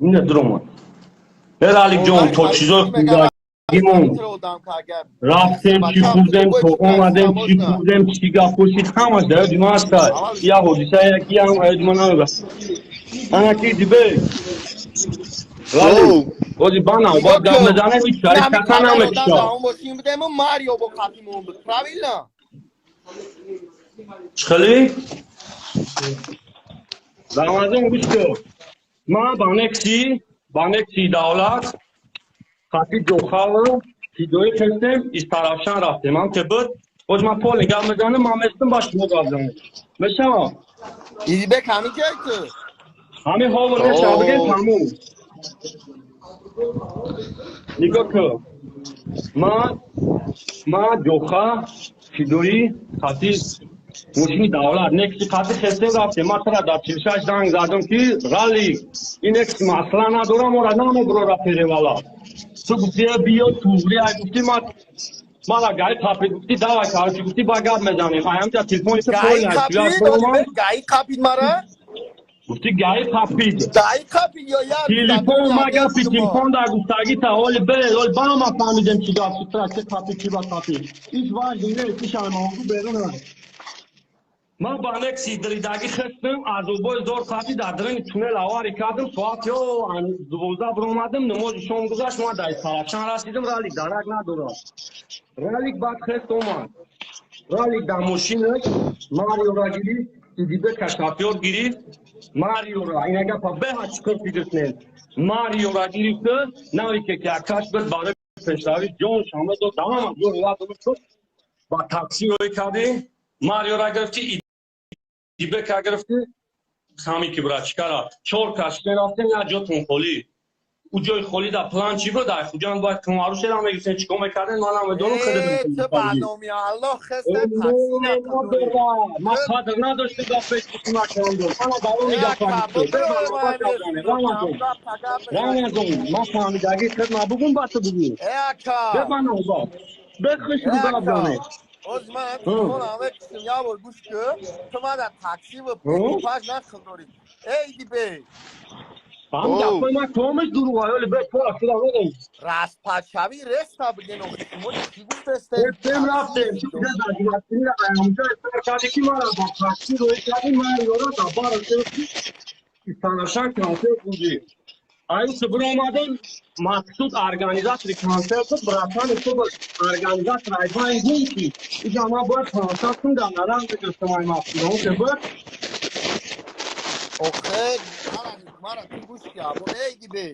Ина дуромад. Ралик ҷон, то чизои хӯрдагимон рафтем, чӣ хӯрдем, то омадем, чӣ хӯрдем, чӣ гап пурсид, ҳамаш дар ёди ман аста. Я ҳодиса яки ҳам ёди ман намеба. Ана ки дибе. Ралик, ози ба навбат гап мезанем, ҳеҷ шари каса намекиша. Марио бо қапимон буд, правильно? Чӣ хелӣ? Рамазон, гӯш кун. Ман ба Некси давлат хати Ҷохава ҳидоя кардем, Истаравшан рафтем. Ҳам ке буд, боз ман поле гап мезанам, ман местам, ба шумо гап занем. Мешавам? Идибек, ҳамин ҷой ту? Ҳамин ҳовр мешава, бигем, тамом. Нигоҳ кун. Ман Ҷоха фидоӣ хати мошини давлат Некси қати хестем, рафтем. Ман тара дар 46 занг задам, ки ралли, ин Некси масъала надорам, ора намебурора перевала. Ту гуфти: «Биё, туғри ай», гуфти. Ман мара гаи қапид, гуфти: «Давай, короче», гуфти, ба гап мезанем. Ай ҳамҷа телефони ту поли. Гаи қапид мара? Гуфти, гаи қапид. Гаи қапид ё я? Телефон, ма гапи телефон дар гуфтагӣ та оли бе оли ба ма фаҳмидем, чӣ гап шуд, чӣ қапид, чӣ ба қапид. Ҳеҷ важно нест, ишамагу берун. Ман ба Некси дридагӣ хестем, азобои зор қати дар дарини туннел аварӣ кардем. Соат ё 12 биромадем, намози шом гузашт, ман дар Истаравшан расидим. Ралик дарак надорад. Ралик баъд хест омад. Ралик дар мошинаш Мариора гирифт, Идибека шофёр гирифт. Мариора, ина гапа беҳад чӣ кор фикр кунед, Мариора гирифта, навике ки акаш буд, барои пешравӣ ҷон шама дод, тамоман ҷон шуд, ба такси рӯй кардем. Мариора гирифти, Дибека гирифти, ҳами ки брачкара чор кас рафтем, як ҷотон холӣ. Ӯ ҷои холӣ дар план чӣ буд? Ай Хуҷанд бояд кумарушера мегирифтем, чӣ кор мекардем, ман намедонам. Чӣ барномаи Аллоҳ хеста такси? Ман қадр надоштем, дар пешкунакам. Мана давоми гапа. Рамазон, ман фаҳмидагӣ хидма бугум, ба ту бугу. Бебанобо бехиш рӯ гап занед. Оз ман телефон ҳама кисим, як бор гӯш кун. Ту ман дар такси ва экипаж нахл дорӣ. Эй, Дибе. Ҳам гапои ман комиш дурӯға, ёли бе пора шуда будем. Распадшавӣ реста биген, охи шумо чӣ гуфтестед? Рафтем, рафтем. Кади ки мара бо такси рӯй кардӣ, ман ёра дар бара Истаравшан консерт будӣ. Ай биромадем, Мақсуд организатори консерт буд, братани ту буд организатор. Айбайн гум ки иҷа ман бояд 500 сум дар наранг мегирифтам, ай Мақсуд он ки буд. Охе, мара ту гӯш ки, або, эй, Дибе.